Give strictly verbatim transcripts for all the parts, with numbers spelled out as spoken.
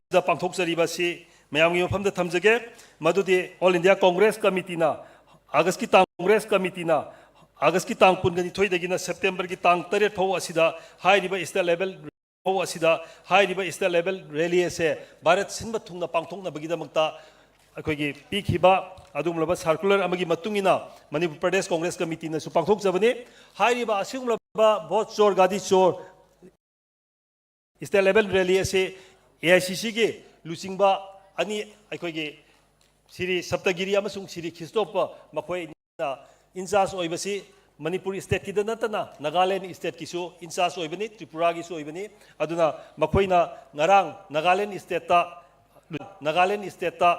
ꯑꯁꯤꯗ ꯄꯥꯡꯊꯣꯛꯆꯔꯤꯕ ꯑꯁꯤ ꯃꯌꯥꯝꯒꯤ ꯃꯐꯝꯗ ꯊꯝꯖꯒꯦ꯫ ꯃꯗꯨꯗꯤ All India Congress Committeeꯅ Augustꯀꯤ ꯇꯥꯡ Congress Committeeꯅ Augustꯀꯤ ꯇꯥꯡ ꯀꯨꯟꯒ ꯅꯤꯊꯣꯏꯗꯒꯤꯅ Septemberꯒꯤ ꯇꯥꯡ ꯇꯔꯦꯠ ꯐꯥꯎ ꯑꯁꯤꯗ ꯍꯥꯏꯔꯤꯕ state level ꯐꯥꯎ ꯑꯁꯤꯗ ꯍꯥꯏꯔꯤꯕ state level rally ꯑꯁꯦ ꯚꯥꯔꯠ ꯁꯤꯟꯕ ꯊꯨꯡꯅ ꯄꯥꯡꯊꯣꯛꯅꯕꯒꯤꯗꯃꯛꯇ ꯑꯩꯈꯣꯏꯒꯤ ꯄꯤꯈꯤꯕ ꯑꯗꯨꯒꯨꯝꯂꯕ circular ꯑꯃꯒꯤ ꯃꯇꯨꯡ ꯏꯟꯅ ꯃꯅꯤꯄꯨꯔ ꯄ꯭ꯔꯗꯦꯁ ꯀꯣꯡꯒ꯭ꯔꯦꯁ ꯀꯃꯤꯇꯤꯅꯁꯨ ꯄꯥꯡꯊꯣꯛꯆꯕꯅꯤ꯫ ꯍꯥꯏꯔꯤꯕ ꯑꯁꯤꯒꯨꯝꯂꯕ ꯚꯣꯠ ꯆꯣꯔ ꯒꯥꯗꯤ ꯆꯣꯔ state level rally ꯑꯁꯤ AICCꯒꯤ ꯂꯨꯆꯤꯡꯕ ꯑꯅꯤ, ꯑꯩꯈꯣꯏꯒꯤ ꯁ꯭ꯔꯤ ꯁꯞꯇꯒꯤꯔꯤ ꯑꯃꯁꯨꯡ ꯁ꯭ꯔꯤ ꯈ꯭ꯔꯤꯁꯇꯣꯞꯄ, ꯃꯈꯣꯏꯅ in charge ꯑꯣꯏꯕꯁꯤ ꯃꯅꯤꯄꯨꯔ stateꯀꯤꯗ ꯅꯠꯇꯅ ꯅꯥꯒꯥꯂꯦꯟ stateꯀꯤꯁꯨ in charge ꯑꯣꯏꯕꯅꯤ, ꯇ꯭ꯔꯤꯄꯨꯔꯥꯒꯤꯁꯨ ꯑꯣꯏꯕꯅꯤ꯫ ꯑꯗꯨꯅ ꯃꯈꯣꯏꯅ ꯉꯔꯥꯡ ꯅꯥꯒꯥꯂꯦꯟ stateꯇ, ꯅꯥꯒꯥꯂꯦꯟ stateꯇ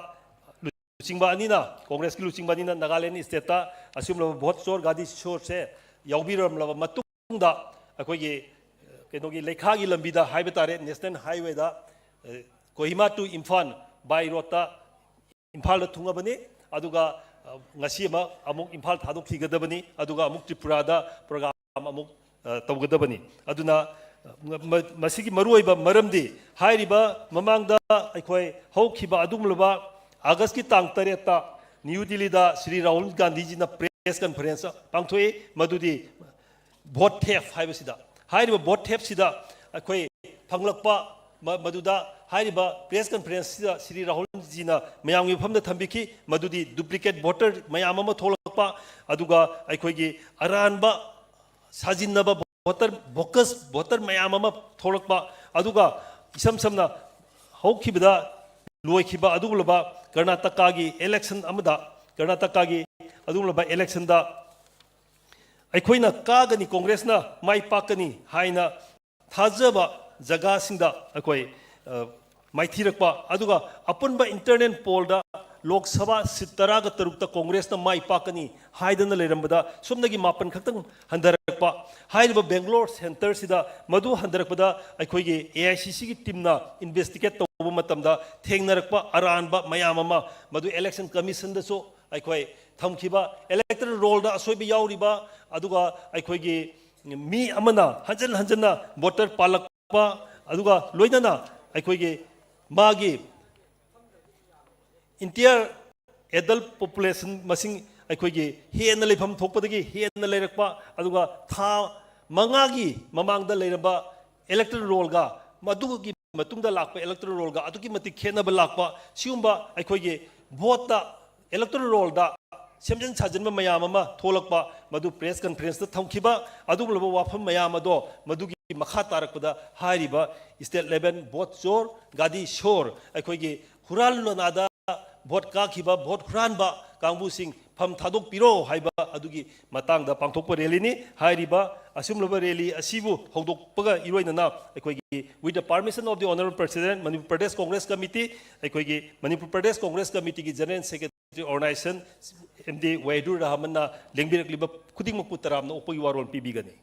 ꯂꯨꯆꯤꯡꯕ ꯑꯅꯤꯅ, ꯀꯣꯡꯒ꯭ꯔꯦꯁꯀꯤ ꯂꯨꯆꯤꯡꯕ ꯑꯅꯤꯅ ꯅꯥꯒꯥꯂꯦꯟ stateꯇ ꯑꯁꯤꯒꯨꯝꯂꯕ ꯚꯣꯠ ꯆꯣꯔ ꯒꯥꯗꯤ ꯆꯣꯔꯁꯦ ꯌꯥꯎꯕꯤꯔꯝꯂꯕ ꯃꯇꯨꯡꯗ, ꯑꯩꯈꯣꯏꯒꯤ ꯀꯩꯅꯣꯒꯤ ꯂꯩꯈꯥꯒꯤ ꯂꯝꯕꯤꯗ ꯍꯥꯏꯕ ꯇꯥꯔꯦ, national highwayꯗ, ꯑ, ꯀꯣꯍꯤꯃꯥ to ꯏꯝꯐꯥꯜ by roadꯇ ꯏꯝꯐꯥꯜꯗ ꯊꯨꯡꯉꯕꯅꯤ꯫ ꯑꯗꯨꯒ, ꯑ, ꯉꯁꯤ ꯑꯃ ꯑꯃꯨꯛ ꯏꯝꯐꯥꯜ ꯊꯥꯗꯣꯛꯈꯤꯒꯗꯕꯅꯤ꯫ ꯑꯗꯨꯒ ꯑꯃꯨꯛ ꯇ꯭ꯔꯤꯄꯨꯔꯥꯗ program ꯑꯃꯨꯛ, ꯑ, ꯇꯧꯒꯗꯕꯅꯤ꯫ ꯑꯗꯨꯅ, ꯑ, ꯃ-, ꯃꯁꯤꯒꯤ ꯃꯔꯨꯑꯣꯏꯕ ꯃꯔꯝꯗꯤ ꯍꯥꯏꯔꯤꯕ ꯃꯃꯥꯡꯗ ꯑꯩꯈꯣꯏ ꯍꯧꯈꯤꯕ ꯑꯗꯨꯒꯨꯝꯂꯕ Augustꯀꯤ ꯇꯥꯡ ꯇꯔꯦꯠꯇ ꯅ꯭ꯌꯨ ꯗꯤꯜꯂꯤꯗ ꯁ꯭ꯔꯤ ꯔꯥꯍꯨꯜ ꯒꯥꯟꯙꯤꯖꯤꯅ press conference ꯄꯥꯡꯊꯣꯛꯏ꯫ ꯃꯗꯨꯗꯤ vote theft ꯍꯥꯏꯕꯁꯤꯗ, ꯍꯥꯏꯔꯤꯕ vote theftꯁꯤꯗ ꯑꯩꯈꯣꯏ ꯐꯪꯂꯛꯄ ꯃ-, ꯃꯗꯨꯗ ꯍꯥꯏꯔꯤꯕ press conferenceꯁꯤꯗ ꯁ꯭ꯔꯤ ꯔꯥꯍꯨꯜꯖꯤꯅ ꯃꯌꯥꯝꯒꯤ ꯃꯐꯝꯗ ꯊꯝꯕꯤꯈꯤ꯫ ꯃꯗꯨꯗꯤ duplicate voter ꯃꯌꯥꯝ ꯑꯃ ꯊꯣꯛꯂꯛꯄ, ꯑꯗꯨꯒ ꯑꯩꯈꯣꯏꯒꯤ ꯑꯔꯥꯟꯕ ꯁꯥꯖꯤꯟꯅꯕ voter, bogus voter ꯃꯌꯥꯝ ꯑꯃ ꯊꯣꯛꯂꯛꯄ, ꯑꯗꯨꯒ ꯏꯁꯝ ꯁꯝꯅ ꯍꯧꯈꯤꯕꯗ ꯂꯣꯏꯈꯤꯕ ꯑꯗꯨꯒꯨꯝꯂꯕ ꯀꯔꯅꯥꯇꯀꯥꯒꯤ election ꯑꯃꯗ, ꯀꯔꯅꯥꯇꯀꯥꯒꯤ ꯑꯗꯨꯒꯨꯝꯂꯕ electionꯗ ꯑꯩꯈꯣꯏꯅ ꯀꯥꯒꯅꯤ, ꯀꯣꯡꯒ꯭ꯔꯦꯁꯅ ꯃꯥꯏ ꯄꯥꯛꯀꯅꯤ ꯍꯥꯏꯅ ꯊꯥꯖꯕ ꯖꯒꯥꯁꯤꯡꯗ ꯑꯩꯈꯣꯏ, ꯑ, ꯃꯥꯏꯊꯤꯔꯛꯄ, ꯑꯗꯨꯒ ꯑꯄꯨꯟꯕ internal pollꯗ ꯂꯣꯛ ꯁꯚꯥ seat ꯇꯔꯥꯒ ꯇꯔꯨꯛꯇ ꯀꯣꯡꯒ꯭ꯔꯦꯁꯅ ꯃꯥꯏ ꯄꯥꯛꯀꯅꯤ ꯍꯥꯏꯗꯅ ꯂꯩꯔꯝꯕꯗ ꯁꯣꯝꯗꯒꯤ ꯃꯥꯄꯟ ꯈꯛꯇꯪ ꯍꯟꯊꯔꯛꯄ꯫ ꯍꯥꯏꯔꯤꯕ ꯕꯦꯡꯒ꯭ꯂꯣꯔ centreꯁꯤꯗ ꯃꯗꯨ ꯍꯟꯊꯔꯛꯄꯗ ꯑꯩꯈꯣꯏꯒꯤ AICCꯒꯤ teamꯅ investigate ꯇꯧꯕ ꯃꯇꯝꯗ ꯊꯦꯡꯅꯔꯛꯄ ꯑꯔꯥꯟꯕ ꯃꯌꯥꯝ ꯑꯃ ꯃꯗꯨ election commissionꯗꯁꯨ ꯑꯩꯈꯣꯏ ꯊꯝꯈꯤꯕ, electoral rollꯗ ꯑꯁꯣꯏꯕ ꯌꯥꯎꯔꯤꯕ, ꯑꯗꯨꯒ ꯑꯩꯈꯣꯏꯒꯤ ꯃꯤ ꯑꯃꯅ ꯍꯟꯖꯟ ꯍꯟꯖꯟꯅ voter ꯄꯥꯜꯂꯛꯄ, ꯑꯗꯨꯒ ꯂꯣꯏꯅꯅ ꯑꯩꯈꯣꯏꯒꯤ ꯃꯥꯒꯤ entire adult population ꯃꯁꯤꯡ ꯑꯩꯈꯣꯏꯒꯤ ꯍꯦꯟꯅ ꯂꯩꯐꯝ ꯊꯣꯛꯄꯗꯒꯤ ꯍꯦꯟꯅ ꯂꯩꯔꯛꯄ, ꯑꯗꯨꯒ ꯊꯥ ꯃꯉꯥꯒꯤ ꯃꯃꯥꯡꯗ ꯂꯩꯔꯝꯕ electoral rollꯒ ꯃꯗꯨꯒꯤ ꯃꯇꯨꯡꯗ ꯂꯥꯛꯄ electoral rollꯒ ꯑꯗꯨꯛꯀꯤ ꯃꯇꯤꯛ ꯈꯦꯠꯅꯕ ꯂꯥꯛꯄ, ꯁꯤꯒꯨꯝꯕ ꯑꯩꯈꯣꯏꯒꯤ voteꯇ, electoral rollꯗ ꯁꯦꯝꯖꯤꯟ ꯁꯥꯖꯤꯟꯕ ꯃꯌꯥꯝ ꯑꯃ ꯊꯣꯛꯂꯛꯄ, ꯃꯗꯨ press conferenceꯇ ꯊꯝꯈꯤꯕ ꯑꯗꯨꯒꯨꯝꯂꯕ ꯋꯥꯐꯝ ꯃꯌꯥꯝ ꯑꯗꯣ ꯃꯗꯨꯒꯤ ꯃꯈꯥ ꯇꯥꯔꯛꯄꯗ ꯍꯥꯏꯔꯤꯕ state level vote ꯆꯣꯔ, ꯒꯥꯗꯤ ꯁꯣꯔ, ꯑꯩꯈꯣꯏꯒꯤ ꯍꯨꯔꯥꯟ ꯂꯣꯅꯥꯗ vote ꯀꯥꯈꯤꯕ, vote ꯍꯨꯔꯥꯟꯕ ꯀꯥꯡꯕꯨꯁꯤꯡ ꯐꯝ ꯊꯥꯗꯣꯛꯄꯤꯔꯣ ꯍꯥꯏꯕ ꯑꯗꯨꯒꯤ ꯃꯇꯥꯡꯗ ꯄꯥꯡꯊꯣꯛꯄ rallyꯅꯤ꯫ ꯍꯥꯏꯔꯤꯕ ꯑꯁꯨꯝꯂꯕ rally ꯑꯁꯤꯕꯨ ꯍꯧꯗꯣꯛꯄꯒ ꯏꯔꯣꯏꯅꯅ ꯑꯩꯈꯣꯏꯒꯤ, with the permission of the Honorable President, Manipur Pradesh Congress Committee, ꯑꯩꯈꯣꯏꯒꯤ Manipur Pradesh Congress Committeeꯒꯤ General Secretary Organization M D Wahidur Rahmanꯅ ꯂꯦꯡꯕꯤꯔꯛꯂꯤꯕ ꯈꯨꯗꯤꯡꯃꯛꯄꯨ ꯇꯔꯥꯝꯅ ꯑꯣꯛꯄꯒꯤ ꯋꯥꯔꯣꯜ ꯄꯤꯕꯤꯒꯅꯤ꯫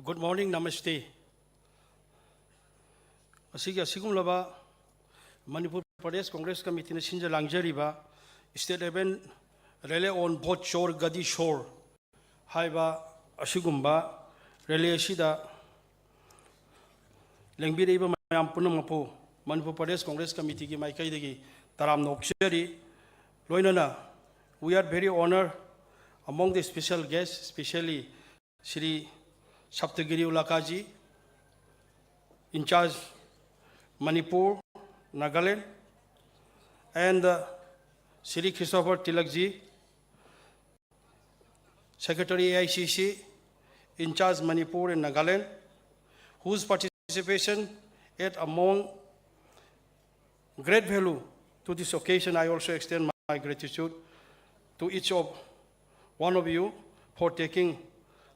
Good morning, namaste. ꯉꯁꯤꯒꯤ ꯑꯁꯤꯒꯨꯝꯂꯕ Manipur Pradesh Congress ꯀꯃꯤꯇꯤꯅ ꯁꯤꯟꯖ ꯂꯥꯡꯖꯔꯤꯕ State Level Rally on Vote Chor Gadi Shor ꯍꯥꯏꯕ ꯑꯁꯤꯒꯨꯝꯕ rally ꯑꯁꯤꯗ ꯂꯦꯡꯕꯤꯔꯛꯏꯕ ꯃꯌꯥꯝ ꯄꯨꯝꯅꯃꯛꯄꯨ ꯃꯅꯤꯄꯨꯔ ꯄ꯭ꯔꯗꯦꯁ ꯀꯣꯡꯒ꯭ꯔꯦꯁ ꯀꯃꯤꯇꯤꯒꯤ ꯃꯥꯏꯀꯩꯗꯒꯤ ꯇꯔꯥꯝꯅ ꯑꯣꯛꯆꯔꯤ꯫ ꯂꯣꯏꯅꯅ, we are very honored among the special guests, specially Shri Saptagiri Ulakaji, in charge Manipur, Nagaland, and uh, Shri Christopher Tilakji, Secretary A I C C, in charge Manipur and Nagaland, whose participation add among great value to this occasion. I also extend my gratitude to each of one of you for taking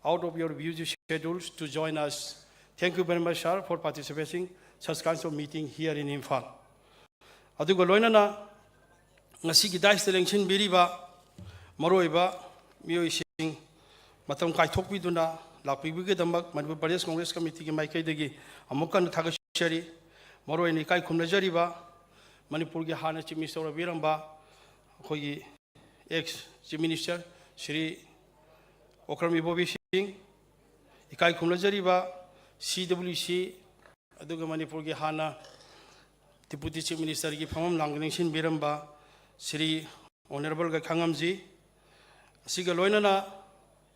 out of your busy schedules to join us. Thank you very much, sir, for participating such kinds of meeting here in Imphal. ꯑꯗꯨꯒ ꯂꯣꯏꯅꯅ ꯉꯁꯤꯒꯤ dais ꯇ ꯂꯦꯡꯁꯤꯟꯕꯤꯔꯤꯕ ꯃꯔꯨꯑꯣꯏꯕ ꯃꯤꯑꯣꯏꯁꯤꯡ, ꯃꯇꯝ ꯀꯥꯏꯊꯣꯛꯄꯤꯗꯨꯅ ꯂꯥꯛꯄꯤꯕꯒꯤꯗꯃꯛ ꯃꯅꯤꯄꯨꯔ ꯄ꯭ꯔꯗꯦꯁ ꯀꯣꯡꯒ꯭ꯔꯦꯁ ꯀꯃꯤꯇꯤꯒꯤ ꯃꯥꯏꯀꯩꯗꯒꯤ ꯑꯃꯨꯛ ꯍꯟꯅ ꯊꯥꯒꯠꯆꯔꯤ꯫ ꯃꯔꯨꯑꯣꯏꯅ ꯏꯀꯥꯏ ꯈꯨꯝꯅꯖꯔꯤꯕ ꯃꯅꯤꯄꯨꯔꯒꯤ ꯍꯥꯟꯅ Chief Minister ꯑꯣꯏꯕꯤꯔꯝꯕ ꯑꯩꯈꯣꯏꯒꯤ ex Chief Minister Shri Okram ꯏꯕꯣꯕꯤ ꯁꯤꯡ, ꯏꯀꯥꯏ ꯈꯨꯝꯅꯖꯔꯤꯕ C W C ꯑꯗꯨꯒ ꯃꯅꯤꯄꯨꯔꯒꯤ ꯍꯥꯟꯅ Deputy Chief Ministerꯒꯤ ꯐꯝꯐꯝ ꯂꯥꯡꯗ ꯅꯤꯡꯁꯤꯡꯕꯤꯔꯝꯕ ꯁ꯭ꯔꯤ Honourable ꯒꯩꯈꯥꯉꯝꯖꯤ, ꯑꯁꯤꯒ ꯂꯣꯏꯅꯅ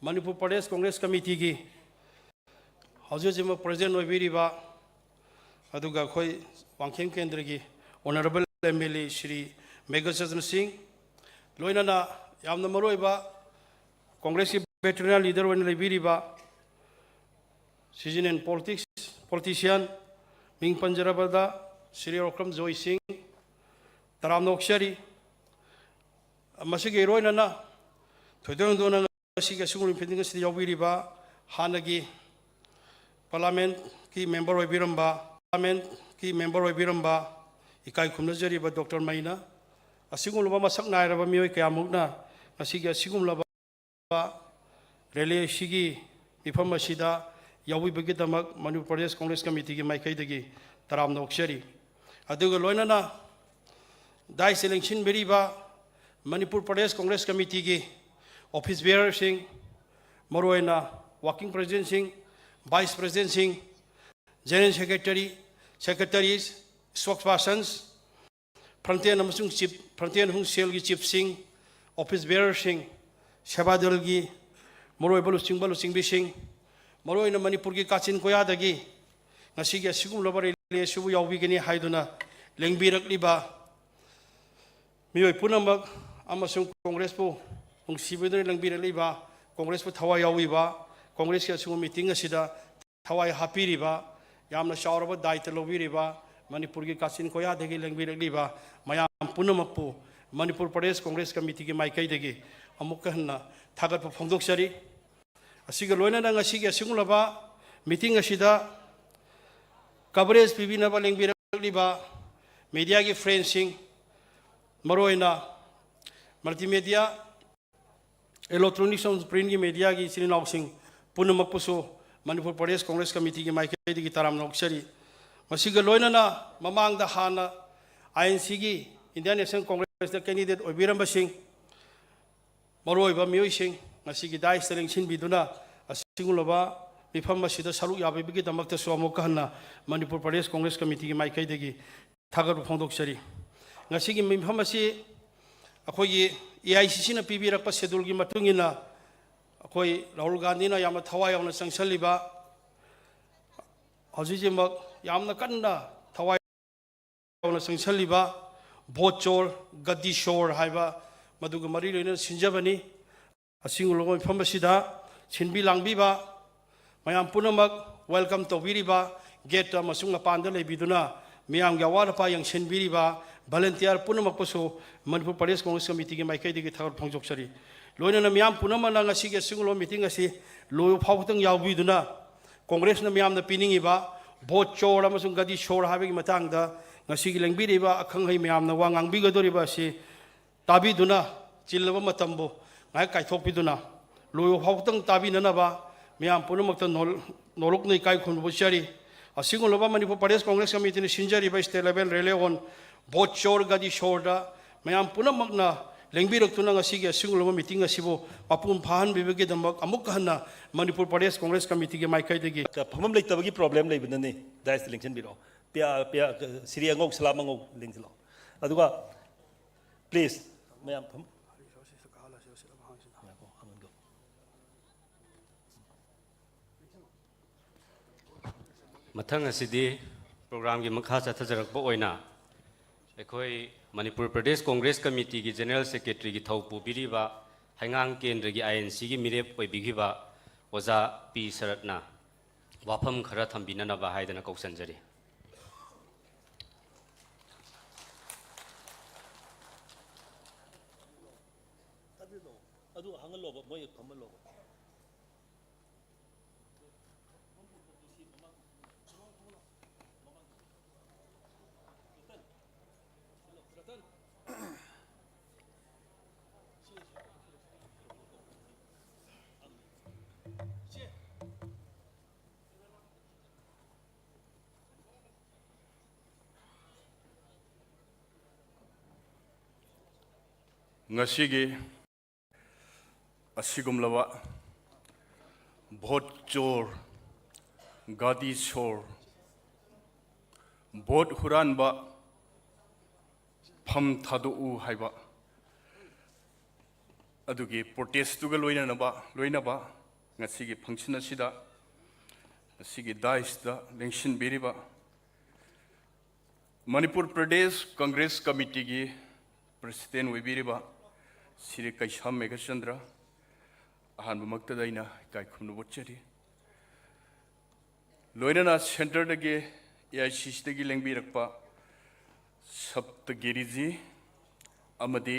ꯃꯅꯤꯄꯨꯔ ꯄ꯭ꯔꯗꯦꯁ ꯀꯣꯡꯒ꯭ꯔꯦꯁ ꯀꯃꯤꯇꯤꯒꯤ ꯍꯧꯖꯤꯛ ꯍꯧꯖꯤꯛꯃꯛ present ꯑꯣꯏꯕꯤꯔꯤꯕ, ꯑꯗꯨꯒ ꯑꯩꯈꯣꯏ ꯋꯥꯡꯈꯦꯝ ꯀꯦꯟꯗ꯭ꯔꯒꯤ Honourable M L A Shri Meghachandra ꯁꯤꯡ, ꯂꯣꯏꯅꯅ ꯌꯥꯝꯅ ꯃꯔꯨꯑꯣꯏꯕ ꯀꯣꯡꯒ꯭ꯔꯦꯁꯀꯤ veteran leader ꯑꯣꯏꯅ ꯂꯩꯕꯤꯔꯤꯕ seasoned politics, politician, ꯃꯤꯡ ꯄꯟꯖꯔꯕꯗ ꯁ꯭ꯔꯤ ꯑꯣꯀ꯭ꯔꯝ ꯖꯣꯏ ꯁꯤꯡ, ꯇꯔꯥꯝꯅ ꯑꯣꯛꯆꯔꯤ꯫ ꯃꯁꯤꯒ ꯏꯔꯣꯏꯅꯅ ꯊꯣꯏꯗꯣꯛ ꯍꯦꯟꯗꯣꯛꯅ ꯉꯁꯤꯒꯤ ꯑꯁꯤꯒꯨꯝꯕ meeting ꯑꯁꯤꯗ ꯌꯥꯎꯕꯤꯔꯤꯕ ꯍꯥꯟꯅꯒꯤ parliamentꯀꯤ member ꯑꯣꯏꯕꯤꯔꯝꯕ, parliamentꯀꯤ member ꯑꯣꯏꯕꯤꯔꯝꯕ ꯏꯀꯥꯏ ꯈꯨꯝꯅꯖꯔꯤꯕ Doctor ꯃꯩꯅ, ꯑꯁꯤꯒꯨꯝꯂꯕ ꯃꯁꯛ ꯅꯥꯏꯔꯕ ꯃꯤꯑꯣꯏ ꯀꯌꯥꯃꯨꯛꯅ ꯉꯁꯤꯒꯤ ꯑꯁꯤꯒꯨꯝꯂꯕ rally ꯑꯁꯤꯒꯤ ꯃꯤꯐꯝ ꯑꯁꯤꯗ ꯌꯥꯎꯕꯤꯕꯒꯤꯗꯃꯛ ꯃꯅꯤꯄꯨꯔ ꯄ꯭ꯔꯗꯦꯁ ꯀꯣꯡꯒ꯭ꯔꯦꯁ ꯀꯃꯤꯇꯤꯒꯤ ꯃꯥꯏꯀꯩꯗꯒꯤ ꯇꯔꯥꯝꯅ ꯑꯣꯛꯆꯔꯤ꯫ ꯑꯗꯨꯒ ꯂꯣꯏꯅꯅ dais ꯂꯦꯡꯁꯤꯟꯕꯤꯔꯤꯕ ꯃꯅꯤꯄꯨꯔ ꯄ꯭ꯔꯗꯦꯁ ꯀꯣꯡꯒ꯭ꯔꯦꯁ ꯀꯃꯤꯇꯤꯒꯤ office bearerꯁꯤꯡ, ꯃꯔꯨꯑꯣꯏꯅ working presidentꯁꯤꯡ, vice presidentꯁꯤꯡ, general secretary, secretaries, spokespersons, frontline ꯑꯃꯁꯨꯡ chief, frontline ꯑꯃꯁꯨꯡ cellꯒꯤ chiefꯁꯤꯡ, office bearerꯁꯤꯡ, ꯁꯦꯕꯥ ꯗꯜꯒꯤ ꯃꯔꯨꯑꯣꯏꯕ ꯂꯨꯆꯤꯡꯕ ꯂꯨꯆꯤꯡꯕꯤꯁꯤꯡ, ꯃꯔꯨꯑꯣꯏꯅ ꯃꯅꯤꯄꯨꯔꯒꯤ ꯀꯥꯆꯤꯟ ꯀꯣꯌꯥꯗꯒꯤ ꯉꯁꯤꯒꯤ ꯑꯁꯤꯒꯨꯝꯂꯕ rally ꯑꯁꯤꯕꯨ ꯌꯥꯎꯕꯤꯒꯅꯤ ꯍꯥꯏꯗꯨꯅ ꯂꯦꯡꯕꯤꯔꯛꯂꯤꯕ ꯃꯤꯑꯣꯏ ꯄꯨꯝꯅꯃꯛ ꯑꯃꯁꯨꯡ ꯀꯣꯡꯒ꯭ꯔꯦꯁꯄꯨ ꯅꯨꯡꯁꯤꯕꯤꯗꯨꯅ ꯂꯦꯡꯕꯤꯔꯛꯂꯤꯕ, ꯀꯣꯡꯒ꯭ꯔꯦꯁꯄꯨ ꯊꯋꯥꯏ ꯌꯥꯎꯕꯤꯕ, ꯀꯣꯡꯒ꯭ꯔꯦꯁꯀꯤ ꯑꯁꯤꯒꯨꯝꯕ meeting ꯑꯁꯤꯗ ꯊꯋꯥꯏ ꯍꯥꯞꯄꯤꯔꯤꯕ, ꯌꯥꯝꯅ ꯆꯥꯎꯔꯕ ꯗꯥꯏꯇ ꯂꯧꯕꯤꯔꯤꯕ, ꯃꯅꯤꯄꯨꯔꯒꯤ ꯀꯥꯆꯤꯟ ꯀꯣꯌꯥꯗꯒꯤ ꯂꯦꯡꯕꯤꯔꯛꯂꯤꯕ ꯃꯌꯥꯝ ꯄꯨꯝꯅꯃꯛꯄꯨ ꯃꯅꯤꯄꯨꯔ ꯄ꯭ꯔꯗꯦꯁ ꯀꯣꯡꯒ꯭ꯔꯦꯁ ꯀꯃꯤꯇꯤꯒꯤ ꯃꯥꯏꯀꯩꯗꯒꯤ ꯑꯃꯨꯛꯀ ꯍꯟꯅ ꯊꯥꯒꯠꯄ ꯐꯣꯡꯗꯣꯛꯆꯔꯤ꯫ ꯑꯁꯤꯒ ꯂꯣꯏꯅꯅ ꯉꯁꯤꯒꯤ ꯑꯁꯤꯒꯨꯝꯂꯕ meeting ꯑꯁꯤꯗ coverage ꯄꯤꯕꯤꯅꯕ ꯂꯦꯡꯕꯤꯔꯛꯂꯤꯕ mediaꯒꯤ friendꯁꯤꯡ, ꯃꯔꯨꯑꯣꯏꯅ multimedia, electronics ꯑꯃꯁꯨꯡ printꯀꯤ mediaꯒꯤ ꯏꯆꯤꯜ ꯏꯅꯥꯎꯁꯤꯡ ꯄꯨꯝꯅꯃꯛꯄꯨꯁꯨ ꯃꯅꯤꯄꯨꯔ ꯄ꯭ꯔꯗꯦꯁ ꯀꯣꯡꯒ꯭ꯔꯦꯁ ꯀꯃꯤꯇꯤꯒꯤ ꯃꯥꯏꯀꯩꯗꯒꯤ ꯇꯔꯥꯝꯅ ꯑꯣꯛꯆꯔꯤ꯫ ꯃꯁꯤꯒ ꯂꯣꯏꯅꯅ ꯃꯃꯥꯡꯗ ꯍꯥꯟꯅ INCꯒꯤ, Indian National Congress ꯀꯣꯡꯒ꯭ꯔꯦꯁꯇ ꯀꯦꯟꯗꯤꯗꯦꯠ ꯑꯣꯏꯕꯤꯔꯝꯕꯁꯤꯡ, ꯃꯔꯨꯑꯣꯏꯕ ꯃꯤꯑꯣꯏꯁꯤꯡ, ꯉꯁꯤꯒꯤ ꯗꯥꯏꯁꯇ ꯂꯦꯡꯁꯤꯟꯕꯤꯗꯨꯅ ꯑꯁꯤꯒꯨꯝꯂꯕ ꯃꯤꯐꯝ ꯑꯁꯤꯗ ꯁꯔꯨꯛ ꯌꯥꯕꯤꯕꯒꯤꯗꯃꯛꯇꯁꯨ ꯑꯃꯨꯛꯀ ꯍꯟꯅ ꯃꯅꯤꯄꯨꯔ ꯄ꯭ꯔꯗꯦꯁ ꯀꯣꯡꯒ꯭ꯔꯦꯁ ꯀꯃꯤꯇꯤꯒꯤ ꯃꯥꯏꯀꯩꯗꯒꯤ ꯊꯥꯒꯠꯄ ꯐꯣꯡꯗꯣꯛꯆꯔꯤ꯫ ꯉꯁꯤꯒꯤ ꯃꯤꯐꯝ ꯑꯁꯤ ꯑꯩꯈꯣꯏꯒꯤ ꯑꯦ ꯑꯥꯏ ꯁꯤ ꯁꯤꯅ ꯄꯤꯕꯤꯔꯛꯄ ꯁꯦꯗꯨꯜꯒꯤ ꯃꯇꯨꯡ ꯏꯟꯅ ꯑꯩꯈꯣꯏ ꯔꯥꯍꯨꯜ ꯒꯥꯟꯙꯤꯅ ꯌꯥꯝꯅ ꯊꯋꯥꯏ ꯌꯥꯎꯅ ꯆꯪꯁꯤꯜꯂꯤꯕ, ꯍꯧꯖꯤꯛ ꯍꯧꯖꯤꯛꯃꯛ ꯌꯥꯝꯅ ꯀꯟꯅ ꯊꯋꯥꯏ ꯌꯥꯎꯅ ꯆꯪꯁꯤꯜꯂꯤꯕ ꯚꯣꯠ ꯆꯣꯔ, ꯒꯗꯤ ꯁꯣꯔ ꯍꯥꯏꯕ ꯃꯗꯨꯒ ꯃꯔꯤ ꯂꯩꯅꯅ ꯁꯤꯟꯖꯕꯅꯤ꯫ ꯑꯁꯤꯒꯨꯝꯂꯕ ꯃꯐꯝ ꯑꯁꯤꯗ ꯁꯤꯟꯕꯤ ꯂꯥꯡꯕꯤꯕ ꯃꯌꯥꯝ ꯄꯨꯝꯅꯃꯛ welcome ꯇꯧꯕꯤꯔꯤꯕ, ꯒꯦꯠꯇ ꯑꯃꯁꯨꯡ ꯃꯄꯥꯟꯗ ꯂꯩꯕꯤꯗꯨꯅ ꯃꯤꯌꯥꯝꯒꯤ ꯑꯋꯥꯠ ꯑꯄꯥ ꯌꯦꯡꯁꯤꯟꯕꯤꯔꯤꯕ volunteer ꯄꯨꯝꯅꯃꯛꯄꯨꯁꯨ ꯃꯅꯤꯄꯨꯔ ꯄ꯭ꯔꯗꯦꯁ ꯀꯣꯡꯒ꯭ꯔꯦꯁ ꯀꯃꯤꯇꯤꯒꯤ ꯃꯥꯏꯀꯩꯗꯒꯤ ꯊꯥꯒꯠꯄ ꯐꯣꯡꯗꯣꯛꯆꯔꯤ꯫ ꯂꯣꯏꯅꯅ ꯃꯤꯌꯥꯝ ꯄꯨꯝꯅꯃꯛꯅ ꯉꯁꯤꯒꯤ ꯑꯁꯤꯒꯨꯝꯂꯕ meeting ꯑꯁꯤ ꯂꯣꯏꯕ ꯐꯥꯎꯕꯇꯪ ꯌꯥꯎꯕꯤꯗꯨꯅ ꯀꯣꯡꯒ꯭ꯔꯦꯁꯅ ꯃꯤꯌꯥꯝꯗ ꯄꯤꯅꯤꯡꯉꯤꯕ ꯚꯣꯠ ꯆꯣꯔ ꯑꯃꯁꯨꯡ ꯒꯗꯤ ꯁꯣꯔ ꯍꯥꯏꯕꯒꯤ ꯃꯇꯥꯡꯗ ꯉꯁꯤꯒꯤ ꯂꯦꯡꯕꯤꯔꯤꯕ ꯑꯈꯪ ꯑꯍꯩ ꯃꯌꯥꯝꯅ ꯋꯥ ꯉꯥꯡꯕꯤꯒꯗꯧꯔꯤꯕ ꯑꯁꯤ ꯇꯥꯕꯤꯗꯨꯅ, ꯆꯤꯜꯂꯕ ꯃꯇꯝꯕꯨ ꯉꯥꯏꯍꯥꯛ ꯀꯥꯏꯊꯣꯛꯄꯤꯗꯨꯅ ꯂꯣꯏꯕ ꯐꯥꯎꯕꯇꯪ ꯇꯥꯕꯤꯅꯅꯕ ꯃꯤꯌꯥꯝ ꯄꯨꯝꯅꯃꯛꯇ ꯅꯣꯜ-, ꯅꯣꯂꯨꯛꯅ ꯏꯀꯥꯏ ꯈꯨꯝꯅꯕ ꯎꯠꯆꯔꯤ꯫ ꯑꯁꯤꯒꯨꯝꯂꯕ ꯃꯅꯤꯄꯨꯔ ꯄ꯭ꯔꯗꯦꯁ ꯀꯣꯡꯒ꯭ꯔꯦꯁ ꯀꯃꯤꯇꯤꯅ ꯁꯤꯟꯖꯔꯤꯕ state level rally on vote ꯆꯣꯔ ꯒꯗꯤ ꯁꯣꯔꯗ ꯃꯌꯥꯝ ꯄꯨꯝꯅꯃꯛꯅ ꯂꯦꯡꯕꯤꯔꯛꯇꯨꯅ ꯉꯁꯤꯒꯤ ꯑꯁꯤꯒꯨꯝꯂꯕ meeting ꯑꯁꯤꯕꯨ ꯃꯄꯨꯡ ꯐꯥꯍꯟꯕꯤꯕꯒꯤꯗꯃꯛ ꯑꯃꯨꯛꯀ ꯍꯟꯅ ꯃꯅꯤꯄꯨꯔ ꯄ꯭ꯔꯗꯦꯁ ꯀꯣꯡꯒ꯭ꯔꯦꯁ ꯀꯃꯤꯇꯤꯒꯤ ꯃꯥꯏꯀꯩꯗꯒꯤ ꯐꯝꯐꯝ ꯂꯩꯇꯕꯒꯤ problem ꯂꯩꯕꯅꯅꯤ꯫ Dais ꯂꯦꯡꯁꯤꯟꯕꯤꯔꯛꯑꯣ꯫ ꯄꯤꯌꯥ, ꯄꯤꯌꯥ, ꯁꯤꯔꯤ ꯑꯉꯧ, ꯁꯂꯥꯝ ꯑꯉꯧ ꯂꯦꯡꯁꯤꯜꯂꯛꯑꯣ꯫ ꯑꯗꯨꯒ please, ꯃꯌꯥꯝ ꯐꯝ-, ꯉꯥꯏꯈꯣ, ꯑꯃꯨꯛ ꯃꯊꯪ ꯑꯁꯤꯗꯤ programꯒꯤ ꯃꯈꯥ ꯆꯠꯊꯖꯔꯛꯄ ꯑꯣꯏꯅ ꯑꯩꯈꯣꯏ ꯃꯅꯤꯄꯨꯔ ꯄ꯭ꯔꯗꯦꯁ ꯀꯣꯡꯒ꯭ꯔꯦꯁ ꯀꯃꯤꯇꯤꯒꯤ General Secretaryꯒꯤ ꯊꯧ ꯄꯨꯕꯤꯔꯤꯕ ꯍꯩꯉꯥꯡ ꯀꯦꯟꯗ꯭ꯔꯒꯤ INCꯒꯤ ꯃꯤꯔꯦꯞ ꯑꯣꯏꯕꯤꯈꯤꯕ ꯑꯣꯖꯥ ꯄꯤ ꯁꯔꯠꯅ ꯋꯥꯐꯝ ꯈꯔ ꯊꯝꯕꯤꯅꯅꯕ ꯍꯥꯏꯗꯅ ꯀꯧꯁꯟꯖꯔꯤ꯫ ꯑꯗꯨ ꯍꯪꯍꯜꯂꯣꯕ, ꯃꯣꯏ ꯐꯝꯍꯜꯂꯣꯕ꯫ ꯉꯁꯤꯒꯤ ꯑꯁꯤꯒꯨꯝꯂꯕ ꯚꯣꯠ ꯆꯣꯔ, ꯒꯥꯗꯤ ꯁꯣꯔ, ꯚꯣꯠ ꯍꯨꯔꯥꯟꯕ, ꯐꯝ ꯊꯥꯗꯣꯛꯎ ꯍꯥꯏꯕ ꯑꯗꯨꯒꯤ ꯄ꯭ꯔꯣꯇꯦꯁꯇꯨꯒ ꯂꯣꯏꯅꯅꯕ, ꯂꯣꯏꯅꯕ ꯉꯁꯤꯒꯤ ꯐꯪꯁꯟ ꯑꯁꯤꯗ, ꯉꯁꯤꯒꯤ ꯗꯥꯏꯁꯇ ꯂꯦꯡꯁꯤꯟꯕꯤꯔꯤꯕ ꯃꯅꯤꯄꯨꯔ ꯄ꯭ꯔꯗꯦꯁ ꯀꯪꯒ꯭ꯔꯦꯁ ꯀꯃꯤꯇꯤꯒꯤ ꯄ꯭ꯔꯁꯤꯗꯦꯟ ꯑꯣꯏꯕꯤꯔꯤꯕ ꯁ꯭ꯔꯤ ꯀꯩꯁꯥꯝ ꯃꯦꯘꯆꯟꯗ꯭ꯔ, ꯑꯍꯥꯟꯕꯃꯛꯇꯗ ꯑꯩꯅ ꯏꯀꯥꯏ ꯈꯨꯝꯅꯕ ꯎꯠꯆꯔꯤ꯫ ꯂꯣꯏꯅꯅ ꯁꯦꯟꯇꯔꯗꯒꯤ, ꯑꯦ ꯑꯥꯏ ꯁꯤ ꯁꯤꯗꯒꯤ ꯂꯦꯡꯕꯤꯔꯛꯄ ꯁꯞꯇꯒꯤꯔꯤꯖꯤ ꯑꯃꯗꯤ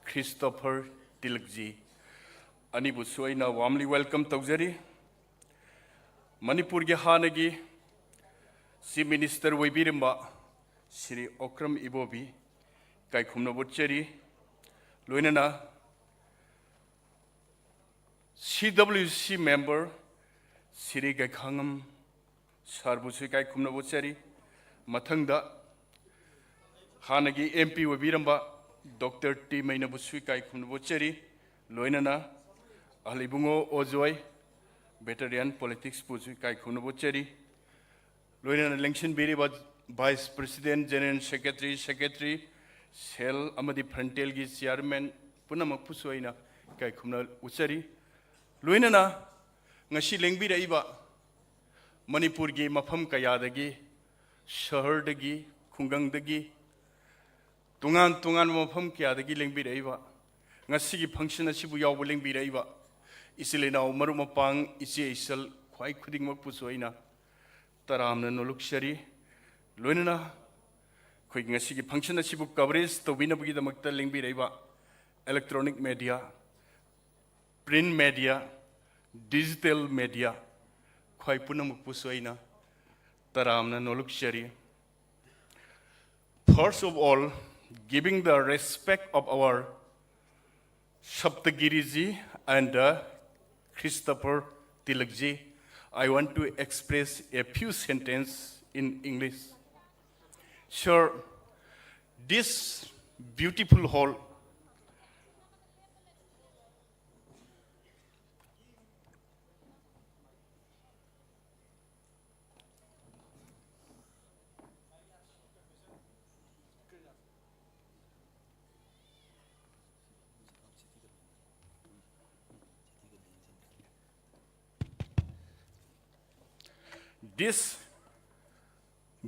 ꯈ꯭ꯔꯤꯁꯇꯣꯐꯔ ꯇꯤꯂꯛꯖꯤ ꯑꯅꯤꯕꯨꯁꯨ ꯑꯩꯅ warmly welcome ꯇꯧꯖꯔꯤ꯫ ꯃꯅꯤꯄꯨꯔꯒꯤ ꯍꯥꯟꯅꯒꯤ ꯆꯤꯐ ꯃꯤꯅꯤꯁꯇꯔ ꯑꯣꯏꯕꯤꯔꯝꯕ ꯁ꯭ꯔꯤ ꯑꯣꯀ꯭ꯔꯝ ꯏꯕꯣꯕꯤ ꯏꯀꯥꯏ ꯈꯨꯝꯅꯕ ꯎꯠꯆꯔꯤ꯫ ꯂꯣꯏꯅꯅ ꯁꯤ ꯗꯕ꯭ꯂꯤꯌꯨ ꯁꯤ ꯃꯦꯝꯕꯔ ꯁ꯭ꯔꯤ ꯒꯩꯈꯥꯉꯝ ꯁꯥꯔꯕꯨꯁꯨ ꯏꯀꯥꯏ ꯈꯨꯝꯅꯕ ꯎꯠꯆꯔꯤ꯫ ꯃꯊꯪꯗ ꯍꯥꯟꯅꯒꯤ ꯑꯦꯝ ꯄꯤ ꯑꯣꯏꯕꯤꯔꯝꯕ ꯗꯣꯛꯇꯔ ꯇꯤ ꯃꯩꯅꯕꯨꯁꯨ ꯏꯀꯥꯏ ꯈꯨꯝꯅꯕ ꯎꯠꯆꯔꯤ꯫ ꯂꯣꯏꯅꯅ ꯑꯍꯜ ꯏꯕꯨꯡꯉꯣ ꯑꯣꯖꯣꯏ, ꯚꯦꯇꯔꯤꯌꯥꯟ ꯄꯣꯂꯤꯇꯤꯛꯁꯄꯨꯁꯨ ꯏꯀꯥꯏ ꯈꯨꯝꯅꯕ ꯎꯠꯆꯔꯤ꯫ ꯂꯣꯏꯅꯅ ꯂꯦꯡꯁꯤꯟꯕꯤꯔꯤꯕ vice president, general secretary, secretary, cell ꯑꯃꯗꯤ ꯐ꯭ꯔꯟꯇꯦꯜꯒꯤ ꯆꯤꯌꯥꯔꯃꯦꯟ ꯄꯨꯝꯅꯃꯛꯄꯨꯁꯨ ꯑꯩꯅ ꯏꯀꯥꯏ ꯈꯨꯝꯅ ꯎꯠꯆꯔꯤ꯫ ꯂꯣꯏꯅꯅ ꯉꯁꯤ ꯂꯦꯡꯕꯤꯔꯛꯏꯕ ꯃꯅꯤꯄꯨꯔꯒꯤ ꯃꯐꯝ ꯀꯌꯥꯗꯒꯤ, ꯁꯍꯔꯗꯒꯤ, ꯈꯨꯡꯒꯪꯗꯒꯤ, ꯇꯣꯉꯥꯟ ꯇꯣꯉꯥꯟꯕ ꯃꯐꯝ ꯀꯌꯥꯗꯒꯤ ꯂꯦꯡꯕꯤꯔꯛꯏꯕ, ꯉꯁꯤꯒꯤ ꯐꯪꯁꯟ ꯑꯁꯤꯕꯨ ꯌꯥꯎꯕ ꯂꯦꯡꯕꯤꯔꯛꯏꯕ ꯏꯆꯤꯜ ꯏꯅꯥꯎ, ꯃꯔꯨꯞ ꯃꯄꯥꯡ, ꯏꯆꯦ ꯏꯆꯜ ꯈ꯭ꯋꯥꯏ ꯈꯨꯗꯤꯡꯃꯛꯄꯨꯁꯨ ꯑꯩꯅ ꯇꯔꯥꯝꯅ ꯅꯣꯂꯨꯛꯆꯔꯤ꯫ ꯂꯣꯏꯅꯅ ꯑꯩꯈꯣꯏꯒꯤ ꯉꯁꯤꯒꯤ ꯐꯪꯁꯟ ꯑꯁꯤꯕꯨ coverage ꯇꯧꯕꯤꯅꯕꯒꯤꯗꯃꯛꯇ ꯂꯦꯡꯕꯤꯔꯛꯏꯕ electronic media, print media, digital media ꯈ꯭ꯋꯥꯏ ꯄꯨꯝꯅꯃꯛꯄꯨꯁꯨ ꯑꯩꯅ ꯇꯔꯥꯝꯅ ꯅꯣꯂꯨꯛꯆꯔꯤ꯫ First of all, giving the respect of our Saptagiriji and uh, Christopher Tilakji, I want to express a few sentences in English. Sir, this beautiful hall This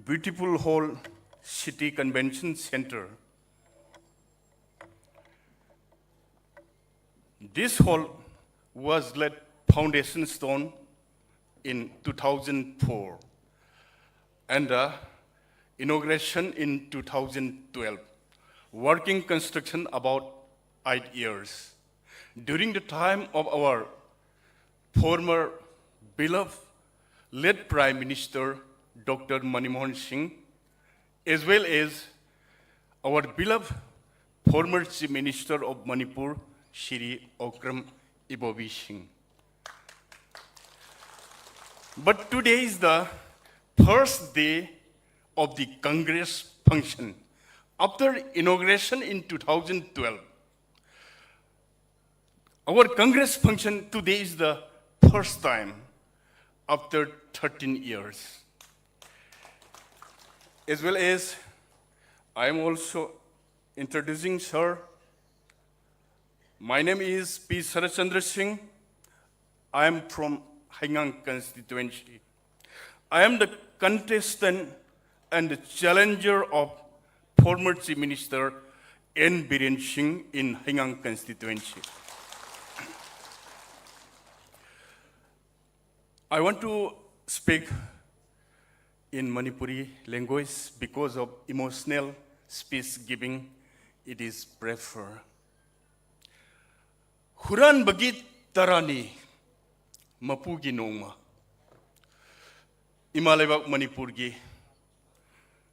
beautiful hall, City Convention Center. This hall was laid foundation stone in two thousand four and uh, inauguration in two thousand twelve. Working construction about eight years. During the time of our former beloved late Prime Minister Doctor Manmohan Singh, as well as our beloved former Chief Minister of Manipur, Shri Okram Ibobi Singh. But today is the first day of the Congress function. After inauguration in two thousand twelve, our Congress function today is the first time after thirteen years. As well as I am also introducing sir. My name is P Sarachandra Singh. I am from Haigang constituency. I am the contestant and the challenger of former Chief Minister N Biren Singh in Haigang constituency. I want to speak in Manipuri language because of emotional speech giving, it is prefer. ꯍꯨꯔꯥꯟꯕꯒꯤ ꯇꯔꯥꯅꯤ ꯃꯄꯨꯒꯤ ꯅꯣꯡꯃ꯫ ꯏꯃꯥ ꯂꯩꯕꯥꯛ ꯃꯅꯤꯄꯨꯔꯒꯤ,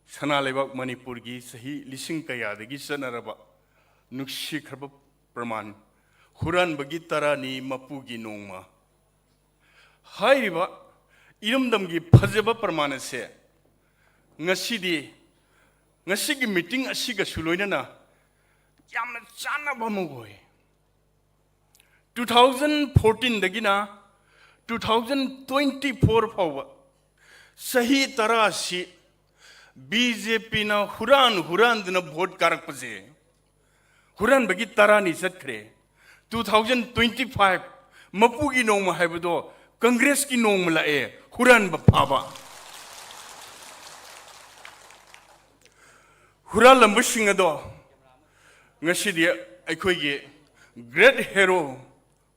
ꯁꯅꯥ ꯂꯩꯕꯥꯛ ꯃꯅꯤꯄꯨꯔꯒꯤ ꯆꯍꯤ ꯂꯤꯁꯤꯡ ꯀꯌꯥꯗꯒꯤ ꯆꯠꯅꯔꯕ ꯅꯨꯡꯁꯤꯈ꯭ꯔꯕ ꯄ꯭ꯔꯃꯥꯟ, ꯍꯨꯔꯥꯟꯕꯒꯤ ꯇꯔꯥꯅꯤ ꯃꯄꯨꯒꯤ ꯅꯣꯡꯃ ꯍꯥꯏꯔꯤꯕ ꯏꯔꯝꯗꯝꯒꯤ ꯐꯖꯕ ꯄ꯭ꯔꯃꯥꯟ ꯑꯁꯦ ꯉꯁꯤꯗꯤ, ꯉꯁꯤꯒꯤ ꯃꯤꯇꯤꯡ ꯑꯁꯤꯒꯁꯨ ꯂꯣꯏꯅꯅ ꯌꯥꯝꯅ ꯆꯥꯟꯅꯕ ꯑꯃ ꯑꯣꯏ꯫ Two thousand fourteen ꯗꯒꯤꯅ two thousand twenty four ꯐꯥꯎꯕ ꯆꯍꯤ ꯇꯔꯥꯁꯤ ꯕꯤ ꯖꯦ ꯄꯤꯅ ꯍꯨꯔꯥꯟ ꯍꯨꯔꯥꯟꯗꯨꯅ ꯚꯣꯠ ꯀꯥꯔꯛꯄꯁꯦ, ꯍꯨꯔꯥꯟꯕꯒꯤ ꯇꯔꯥꯅꯤ ꯆꯠꯈ꯭ꯔꯦ꯫ Two thousand twenty five ꯃꯄꯨꯒꯤ ꯅꯣꯡꯃ ꯍꯥꯏꯕꯗꯣ ꯀꯪꯒ꯭ꯔꯦꯁꯀꯤ ꯅꯣꯡꯃ ꯂꯥꯛꯑꯦ, ꯍꯨꯔꯥꯟꯕ ꯐꯥꯕ꯫ ꯍꯨꯔꯥꯜꯂꯝꯕꯁꯤꯡ ꯑꯗꯣ ꯉꯁꯤꯗꯤ ꯑꯩꯈꯣꯏꯒꯤ great hero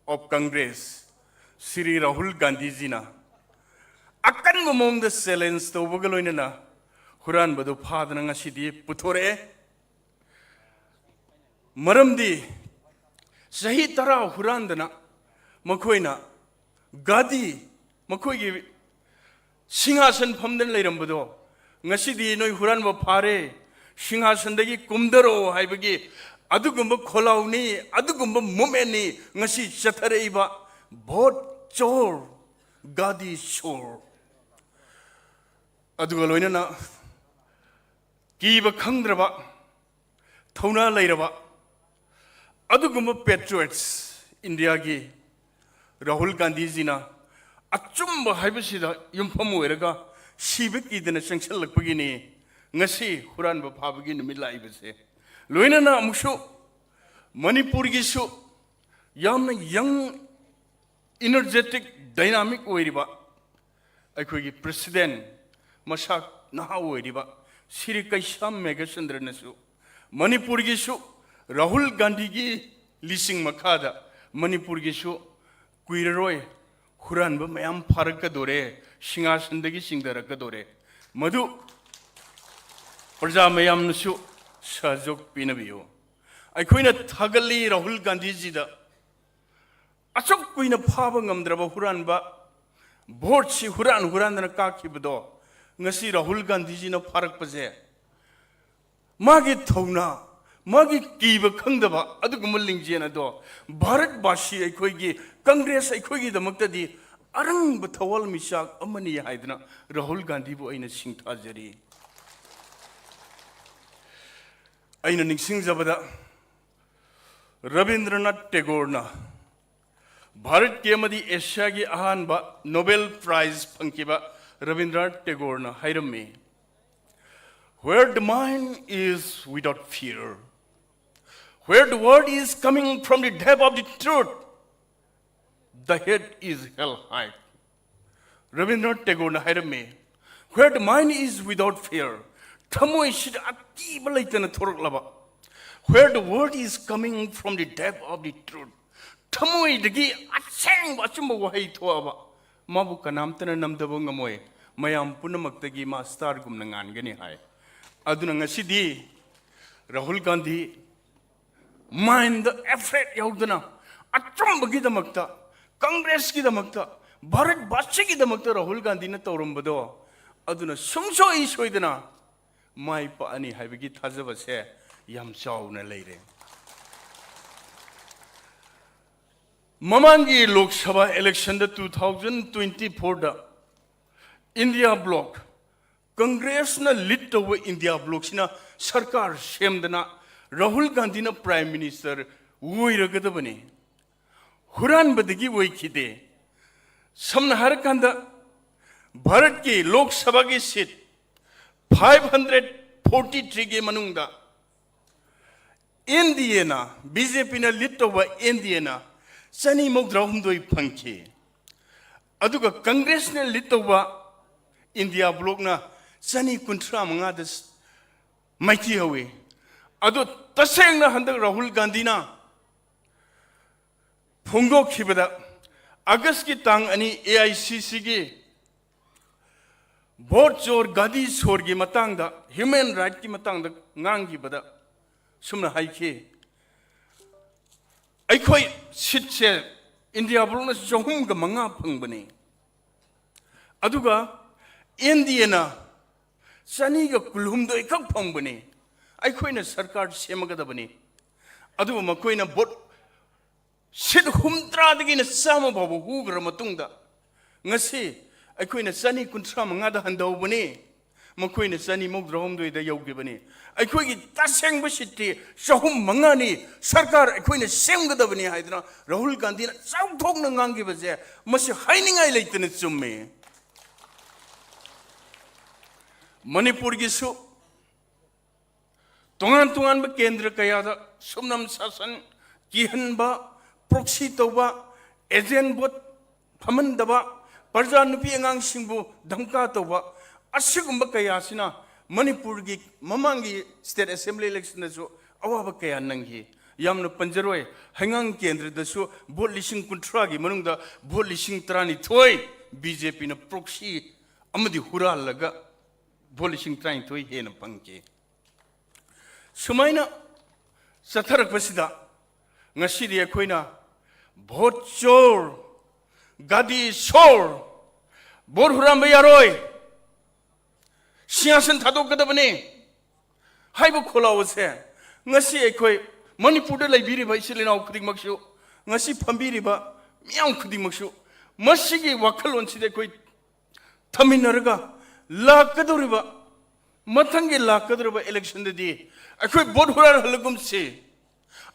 of Congress, Shri Rahul ꯒꯥꯟꯙꯤꯖꯤꯅ ꯑꯀꯟꯕ ꯃꯑꯣꯡꯗ challenge ꯇꯧꯕꯒ ꯂꯣꯏꯅꯅ ꯍꯨꯔꯥꯟꯕꯗꯨ ꯐꯥꯗꯅ ꯉꯁꯤꯗꯤ ꯄꯨꯊꯣꯔꯛꯑꯦ꯫ ꯃꯔꯝꯗꯤ ꯆꯍꯤ ꯇꯔꯥ ꯍꯨꯔꯥꯟꯗꯅ ꯃꯈꯣꯏꯅ ꯒꯥꯗꯤ, ꯃꯈꯣꯏꯒꯤ ꯁꯤꯡꯍꯥꯁꯟ ꯐꯝꯗꯅ ꯂꯩꯔꯝꯕꯗꯣ, ꯉꯁꯤꯗꯤ ꯅꯣꯏ ꯍꯨꯔꯥꯟꯕ ꯐꯥꯔꯦ, ꯁꯤꯡꯍꯥꯁꯟꯗꯒꯤ ꯀꯨꯝꯊꯔꯛꯑꯣ ꯍꯥꯏꯕꯒꯤ ꯑꯗꯨꯒꯨꯝꯕ ꯈꯣꯜꯂꯥꯎꯅꯤ, ꯑꯗꯨꯒꯨꯝꯕ movementꯅꯤ ꯉꯁꯤ ꯆꯠꯊꯔꯛꯏꯕ ꯚꯣꯠ ꯆꯣꯔ, ꯒꯥꯗꯤ ꯆꯣꯔ꯫ ꯑꯗꯨꯒ ꯂꯣꯏꯅꯅ ꯀꯤꯕ ꯈꯪꯗ꯭ꯔꯕ, ꯊꯧꯅꯥ ꯂꯩꯔꯕ ꯑꯗꯨꯒꯨꯝꯕ patriots, ꯏꯟꯗꯤꯌꯥꯒꯤ ꯔꯥꯍꯨꯜ ꯒꯥꯟꯙꯤꯖꯤꯅ ꯑꯆꯨꯝꯕ ꯍꯥꯏꯕꯁꯤꯗ ꯌꯨꯝꯐꯝ ꯑꯣꯏꯔꯒ ꯁꯤꯕ ꯀꯤꯗꯅ ꯆꯪꯁꯤꯜꯂꯛꯄꯒꯤꯅꯤ ꯉꯁꯤ ꯍꯨꯔꯥꯟꯕ ꯐꯥꯕꯒꯤ ꯅꯨꯃꯤꯠ ꯂꯥꯛꯏꯕꯁꯦ꯫ ꯂꯣꯏꯅꯅ ꯑꯃꯨꯛꯁꯨ ꯃꯅꯤꯄꯨꯔꯒꯤꯁꯨ ꯌꯥꯝꯅ young, energetic, dynamic ꯑꯣꯏꯔꯤꯕ ꯑꯩꯈꯣꯏꯒꯤ president, ꯃꯁꯥ ꯅꯍꯥ ꯑꯣꯏꯔꯤꯕ ꯁ꯭ꯔꯤ ꯀꯩꯁꯥꯝ ꯃꯦꯘꯆꯟꯗ꯭ꯔꯅꯁꯨ ꯃꯅꯤꯄꯨꯔꯒꯤꯁꯨ ꯔꯥꯍꯨꯜ ꯒꯥꯟꯙꯤꯒꯤ ꯂꯤꯁꯤꯡ ꯃꯈꯥꯗ ꯃꯅꯤꯄꯨꯔꯒꯤꯁꯨ ꯀꯨꯏꯔꯔꯣꯏ ꯍꯨꯔꯥꯟꯕ ꯃꯌꯥꯝ ꯐꯥꯔꯛꯀꯗꯣꯔꯦ, ꯁꯤꯡꯍꯥꯁꯟꯗꯒꯤ ꯆꯤꯡꯊꯔꯛꯀꯗꯣꯔꯦ꯫ ꯃꯗꯨ ꯄ꯭ꯔꯖꯥ ꯃꯌꯥꯝꯅꯁꯨ ꯁꯍꯖꯣꯛ ꯄꯤꯅꯕꯤꯌꯨ꯫ ꯑꯩꯈꯣꯏꯅ ꯊꯥꯒꯠꯂꯤ ꯔꯥꯍꯨꯜ ꯒꯥꯟꯙꯤꯖꯤꯗ꯫ ꯑꯁꯨꯛ ꯀꯨꯏꯅ ꯐꯥꯕ ꯉꯝꯗ꯭ꯔꯕ ꯍꯨꯔꯥꯟꯕ, ꯚꯣꯠꯁꯤ ꯍꯨꯔꯥꯟ ꯍꯨꯔꯥꯟꯗꯅ ꯀꯥꯈꯤꯕꯗꯣ, ꯉꯁꯤ ꯔꯥꯍꯨꯜ ꯒꯥꯟꯙꯤꯖꯤꯅ ꯐꯥꯔꯛꯄꯁꯦ, ꯃꯥꯒꯤ ꯊꯧꯅꯥ, ꯃꯥꯒꯤ ꯀꯤꯕ ꯈꯪꯗꯕ ꯑꯗꯨꯒꯨꯝꯕ ꯂꯤꯡꯖꯦꯜ ꯑꯗꯣ ꯚꯥꯔꯠꯕꯥꯁꯤ ꯑꯩꯈꯣꯏꯒꯤ, ꯀꯪꯒ꯭ꯔꯦꯁ ꯑꯩꯈꯣꯏꯒꯤꯗꯃꯛꯇꯗꯤ ꯑꯔꯪꯕ ꯊꯋꯥꯜꯃꯤꯆꯥꯛ ꯑꯃꯅꯤ ꯍꯥꯏꯗꯅ ꯔꯥꯍꯨꯜ ꯒꯥꯟꯙꯤꯕꯨ ꯑꯩꯅ ꯁꯤꯡꯊꯥꯖꯔꯤ꯫ ꯑꯩꯅ ꯅꯤꯡꯁꯤꯡꯖꯕꯗ ꯔꯕꯤꯟꯗ꯭ꯔꯅꯥꯊ ꯇꯦꯒꯣꯔꯅ, ꯚꯥꯔꯠꯀꯤ ꯑꯃꯗꯤ ꯑꯦꯁꯤꯌꯥꯒꯤ ꯑꯍꯥꯟꯕ ꯅꯣꯕꯦꯜ ꯄ꯭ꯔꯥꯏꯖ ꯐꯪꯈꯤꯕ ꯔꯕꯤꯟꯗ꯭ꯔꯅꯥꯊ ꯇꯦꯒꯣꯔꯅ ꯍꯥꯏꯔꯝꯃꯤ, "Where the mind is without fear, where the word is coming from the depth of the truth, The head is held high. Rabindranath ꯇꯦꯒꯣꯔꯅ ꯍꯥꯏꯔꯝꯃꯤ, "Where the mind is without fear, ꯊꯃꯣꯏꯁꯤꯗ ꯑꯀꯤꯕ ꯂꯩꯇꯅ ꯊꯣꯔꯛꯂꯕ, where the word is coming from the depth of the truth, ꯊꯃꯣꯏꯗꯒꯤ ꯑꯁꯦꯡꯕ ꯑꯆꯨꯝꯕ ꯋꯥꯍꯩ ꯊꯣꯛꯑꯕ, ꯃꯥꯕꯨ ꯀꯅꯥꯝꯇꯅ ꯅꯝꯊꯕ ꯉꯝꯃꯣꯏ, ꯃꯌꯥꯝ ꯄꯨꯝꯅꯃꯛꯇꯒꯤ ꯃꯥ ꯁ꯭ꯇꯥꯔꯒꯨꯝꯅ ꯉꯥꯟꯒꯅꯤ" ꯍꯥꯏ꯫ ꯑꯗꯨꯅ ꯉꯁꯤꯗꯤ ꯔꯥꯍꯨꯜ ꯒꯥꯟꯙꯤ ꯃꯥꯏꯟꯗ ꯑꯦꯐ꯭ꯔꯦꯠ ꯌꯥꯎꯗꯅ ꯑꯆꯨꯝꯕꯒꯤꯗꯃꯛꯇ, ꯀꯪꯒ꯭ꯔꯦꯁꯀꯤꯗꯃꯛꯇ, ꯚꯥꯔꯠ ꯚꯥꯁꯤꯒꯤꯗꯃꯛꯇ ꯔꯥꯍꯨꯜ ꯒꯥꯟꯙꯤꯅ ꯇꯧꯔꯝꯕꯗꯣ, ꯑꯗꯨꯅ ꯁꯨꯡꯁꯣꯏ ꯁꯣꯏꯗꯅ ꯃꯥꯏ ꯄꯥꯛꯑꯅꯤ ꯍꯥꯏꯕꯒꯤ ꯊꯥꯖꯕꯁꯦ ꯌꯥꯝ ꯆꯥꯎꯅ ꯂꯩꯔꯦ꯫ ꯃꯃꯥꯡꯒꯤ ꯂꯣꯛ ꯁꯚꯥ ꯏꯂꯦꯛꯁꯟꯗ, two thousand twenty fourꯗ, ꯏꯟꯗꯤꯌꯥ ꯕ꯭ꯂꯣꯛ, ꯀꯪꯒ꯭ꯔꯦꯁꯅ ꯂꯤꯗ ꯇꯧꯕ ꯏꯟꯗꯤꯌꯥ ꯕ꯭ꯂꯣꯛꯁꯤꯅ ꯁꯔꯀꯥꯔ ꯁꯦꯝꯗꯅ ꯔꯥꯍꯨꯜ ꯒꯥꯟꯙꯤꯅ ꯄ꯭ꯔꯥꯏꯝ ꯃꯤꯅꯤꯁꯇꯔ ꯑꯣꯏꯔꯒꯗꯕꯅꯤ꯫ ꯍꯨꯔꯥꯟꯕꯗꯒꯤ ꯑꯣꯏꯈꯤꯗꯦ꯫ ꯁꯝꯅ ꯍꯥꯏꯔꯀꯥꯟꯗ, ꯚꯥꯔꯠꯀꯤ ꯂꯣꯛ ꯁꯚꯥꯒꯤ ꯁꯤꯠ five hundred forty threeꯒꯤ ꯃꯅꯨꯡꯗ ꯑꯦꯟ ꯗꯤ ꯑꯦꯅ, ꯕꯤ ꯖꯦ ꯄꯤꯅ ꯂꯤꯗ ꯇꯧꯕ ꯑꯦꯟ ꯗꯤ ꯑꯦꯅ ꯆꯅꯤ ꯃꯧꯗ꯭ꯔꯥ ꯍꯨꯝꯗꯣꯏ ꯐꯪꯈꯤ꯫ ꯑꯗꯨꯒ ꯀꯪꯒ꯭ꯔꯦꯁꯅ ꯂꯤꯗ ꯇꯧꯕ ꯏꯟꯗꯤꯌꯥ ꯕ꯭ꯂꯣꯛꯅ ꯆꯅꯤ ꯀꯨꯟꯊ꯭ꯔꯥ ꯃꯉꯥꯗ ꯃꯥꯏꯊꯤꯍꯧꯏ꯫ ꯑꯗꯨ ꯇꯁꯦꯡꯅ ꯍꯟꯗꯛ ꯔꯥꯍꯨꯜ ꯒꯥꯟꯙꯤꯅ ꯐꯣꯡꯗꯣꯛꯈꯤꯕꯗ, ꯑꯥꯒꯁꯀꯤ ꯇꯥꯡ ꯑꯅꯤ ꯑꯦ ꯑꯥꯏ ꯁꯤ ꯁꯤꯒꯤ ꯚꯣꯠ ꯆꯣꯔ ꯒꯥꯗꯤ ꯁꯣꯔꯒꯤ ꯃꯇꯥꯡꯗ, ꯍ꯭ꯌꯨꯃꯦꯟ ꯔꯥꯏꯠꯀꯤ ꯃꯇꯥꯡꯗ ꯉꯥꯡꯈꯤꯕꯗ ꯁꯨꯝꯅ ꯍꯥꯏꯈꯤ, "ꯑꯩꯈꯣꯏ ꯁꯤꯠꯁꯦ ꯏꯟꯗꯤꯌꯥ ꯕ꯭ꯂꯣꯛꯅ ꯆꯍꯨꯝꯒ ꯃꯉꯥ ꯐꯪꯕꯅꯤ, ꯑꯗꯨꯒ ꯑꯦꯟ ꯗꯤ ꯑꯦꯅ ꯆꯅꯤꯒ ꯀꯨꯟꯍꯨꯝꯗꯣꯏ ꯈꯛ ꯐꯪꯕꯅꯤ꯫ ꯑꯩꯈꯣꯏꯅ ꯁꯔꯀꯥꯔ ꯁꯦꯝꯃꯒꯗꯕꯅꯤ"꯫ ꯑꯗꯨꯕꯨ ꯃꯈꯣꯏꯅ ꯚꯣꯠ ꯁꯤꯠ ꯍꯨꯝꯗ꯭ꯔꯥꯗꯒꯤꯅ ꯆꯥꯝꯃ ꯐꯥꯎꯕ ꯍꯨꯈ꯭ꯔ ꯃꯇꯨꯡꯗ, ꯉꯁꯤ ꯑꯩꯈꯣꯏꯅ ꯆꯅꯤ ꯀꯨꯟꯊ꯭ꯔꯥ ꯃꯉꯥꯗ ꯍꯟꯊꯍꯧꯕꯅꯤ, ꯃꯈꯣꯏꯅ ꯆꯅꯤ ꯃꯧꯗ꯭ꯔꯥ ꯍꯨꯝꯗꯣꯏꯗ ꯌꯧꯈꯤꯕꯅꯤ꯫ ꯑꯩꯈꯣꯏꯒꯤ ꯇꯁꯦꯡꯕ ꯁꯤꯠꯇꯤ ꯆꯍꯨꯝ ꯃꯉꯥꯅꯤ, ꯁꯔꯀꯥꯔ ꯑꯩꯈꯣꯏꯅ ꯁꯦꯝꯒꯗꯕꯅꯤ ꯍꯥꯏꯗꯅ ꯔꯥꯍꯨꯜ ꯒꯥꯟꯙꯤꯅ ꯆꯥꯎꯊꯣꯛꯅ ꯉꯥꯡꯈꯤꯕꯁꯦ, ꯃꯁꯤ ꯍꯥꯏꯅꯤꯡꯉꯥꯏ ꯂꯩꯇꯅ ꯆꯨꯝꯃꯤ꯫ ꯃꯅꯤꯄꯨꯔꯒꯤꯁꯨ ꯇꯣꯉꯥꯟ ꯇꯣꯉꯥꯟꯕ ꯀꯦꯟꯗ꯭ꯔ ꯀꯌꯥꯗ ꯁꯨꯞꯅꯝ ꯁꯥꯁꯟ, ꯀꯤꯍꯟꯕ, ꯄ꯭ꯔꯣꯛꯁꯤ ꯇꯧꯕ, ꯑꯦꯖꯦꯟ ꯚꯣꯠ ꯐꯝꯍꯟꯗꯕ, ꯄ꯭ꯔꯖꯥ ꯅꯨꯄꯤ ꯑꯉꯥꯡꯁꯤꯡꯕꯨ ꯙꯝꯀꯥ ꯇꯧꯕ, ꯑꯁꯤꯒꯨꯝꯕ ꯀꯌꯥꯁꯤꯅ ꯃꯅꯤꯄꯨꯔꯒꯤ ꯃꯃꯥꯡꯒꯤ ꯁ꯭ꯇꯦꯠ ꯑꯦꯁꯦꯝꯕ꯭ꯂꯤ ꯏꯂꯦꯛꯁꯟꯗꯁꯨ ꯑꯋꯥꯕ ꯀꯌꯥ ꯅꯪꯈꯤ꯫ ꯌꯥꯝꯅ ꯄꯟꯖꯔꯣꯏ, ꯍꯩꯉꯥꯡ ꯀꯦꯟꯗ꯭ꯔꯗꯁꯨ ꯚꯣꯠ ꯂꯤꯁꯤꯡ ꯀꯨꯟꯊ꯭ꯔꯥꯒꯤ ꯃꯅꯨꯡꯗ ꯚꯣꯠ ꯂꯤꯁꯤꯡ ꯇꯔꯥꯅꯤꯊꯣꯏ ꯕꯤ ꯖꯦ ꯄꯤꯅ ꯄ꯭ꯔꯣꯛꯁꯤ ꯑꯃꯗꯤ ꯍꯨꯔꯥꯜꯂꯒ ꯚꯣꯠ ꯂꯤꯁꯤꯡ ꯇꯔꯥꯅꯤꯊꯣꯏ ꯍꯦꯟꯅ ꯐꯪꯈꯤ꯫ ꯁꯨꯃꯥꯏꯅ ꯆꯠꯊꯔꯛꯄꯁꯤꯗ ꯉꯁꯤꯗꯤ ꯑꯩꯈꯣꯏꯅ ꯚꯣꯠ ꯆꯣꯔ, ꯒꯥꯗꯤ ꯆꯣꯔ, ꯚꯣꯠ ꯍꯨꯔꯥꯟꯕ ꯌꯥꯔꯣꯏ, ꯁꯤꯡꯍꯥꯁꯟ ꯊꯥꯗꯣꯛꯀꯗꯕꯅꯤ ꯍꯥꯏꯕ ꯈꯣꯜꯂꯥꯎ ꯑꯁꯦ ꯉꯁꯤ ꯑꯩꯈꯣꯏ ꯃꯅꯤꯄꯨꯔꯗ ꯂꯩꯕꯤꯔꯤꯕ ꯏꯆꯤꯜ ꯏꯅꯥꯎ ꯈꯨꯗꯤꯡꯃꯛꯁꯨ, ꯉꯁꯤ ꯐꯝꯕꯤꯔꯤꯕ ꯃꯤꯌꯥꯝ ꯈꯨꯗꯤꯡꯃꯛꯁꯨ ꯃꯁꯤꯒꯤ ꯋꯥꯈꯜꯂꯣꯟꯁꯤꯗ ꯑꯩꯈꯣꯏ ꯊꯝꯃꯤꯟꯅꯔꯒ ꯂꯥꯛꯀꯗꯧꯔꯤꯕ, ꯃꯊꯪꯒꯤ ꯂꯥꯛꯀꯗꯧꯔꯤꯕ ꯏꯂꯦꯛꯁꯟꯗꯗꯤ ꯑꯩꯈꯣꯏ ꯚꯣꯠ ꯍꯨꯔꯥꯟꯍꯜꯂꯒꯨꯝꯁꯤ,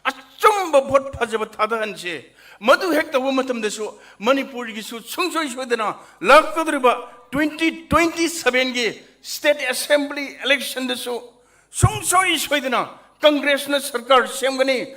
ꯑꯆꯨꯝꯕ ꯚꯣꯠ ꯐꯖꯕ ꯊꯥꯗꯍꯟꯁꯤ꯫ ꯃꯗꯨ ꯍꯦꯛ ꯇꯧꯕ ꯃꯇꯝꯗꯁꯨ ꯃꯅꯤꯄꯨꯔꯒꯤꯁꯨ ꯁꯨꯡꯁꯣꯏ ꯁꯣꯏꯗꯅ ꯂꯥꯛꯀꯗꯧꯔꯤꯕ ꯇ꯭ꯋꯦꯟꯇꯤ ꯇ꯭ꯋꯦꯟꯇꯤ ꯁꯚꯦꯟꯒꯤ ꯁ꯭ꯇꯦꯠ ꯑꯦꯁꯦꯝꯕ꯭ꯂꯤ ꯏꯂꯦꯛꯁꯟꯗꯁꯨ ꯁꯨꯡꯁꯣꯏ ꯁꯣꯏꯗꯅ ꯀꯪꯒ꯭ꯔꯦꯁꯅ ꯁꯔꯀꯥꯔ ꯁꯦꯝꯒꯅꯤ꯫